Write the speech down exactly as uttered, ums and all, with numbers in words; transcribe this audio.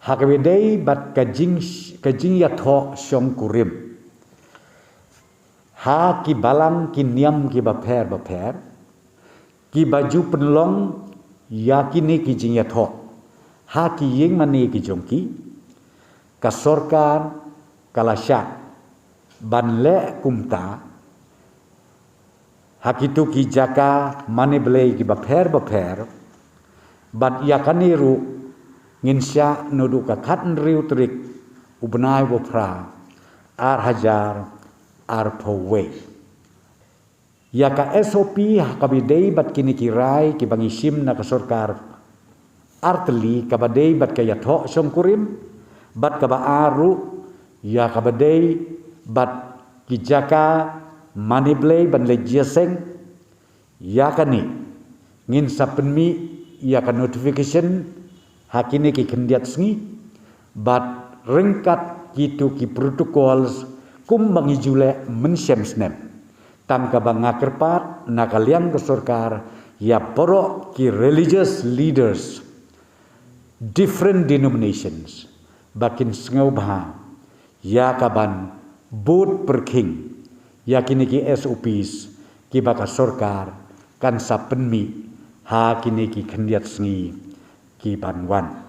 Ha kaba ïadei bad ka jing, ka jingïathoh shongkurim ha ki balang ki niam kiba pher bapher, kiba ju pynlong ïa kine ki jingïathoh ha ki ïing mane ki jong ki, ka sorkar ka la shah ban leh kumta ha kito ki jaka mane blei kiba pher bapher, bad ïa kane ruh ngin shah naduh ka khathynriew tarik u bnai ba phra, ar hajar arphew wei. Ïa ka S O P ha kaba ïadei bad kine ki rai kiba ngi shim na ka sorkar artylli, kaba dei bad ka ïathoh shongkurim, bad kaba ar ruh ïa kaba dei bad ki jaka mane blei ban leit jia seng. Ïa kane ngin sa pynmih ïa ka notification ha kine ki khyndiat sngi, bad ryngkat kito ki protocols kumba ngi ju leh mynshem snem. Tang kaba nga kyrpad na ka liang ka sorkar ïa baroh ki religious leaders, different denominations, ba kin sngewbha ïa kaban bud pyrkhing ïa kine ki S O Ps kiba ka sorkar kan sa pynmih ha kine ki khyndiat sngi kiban wan.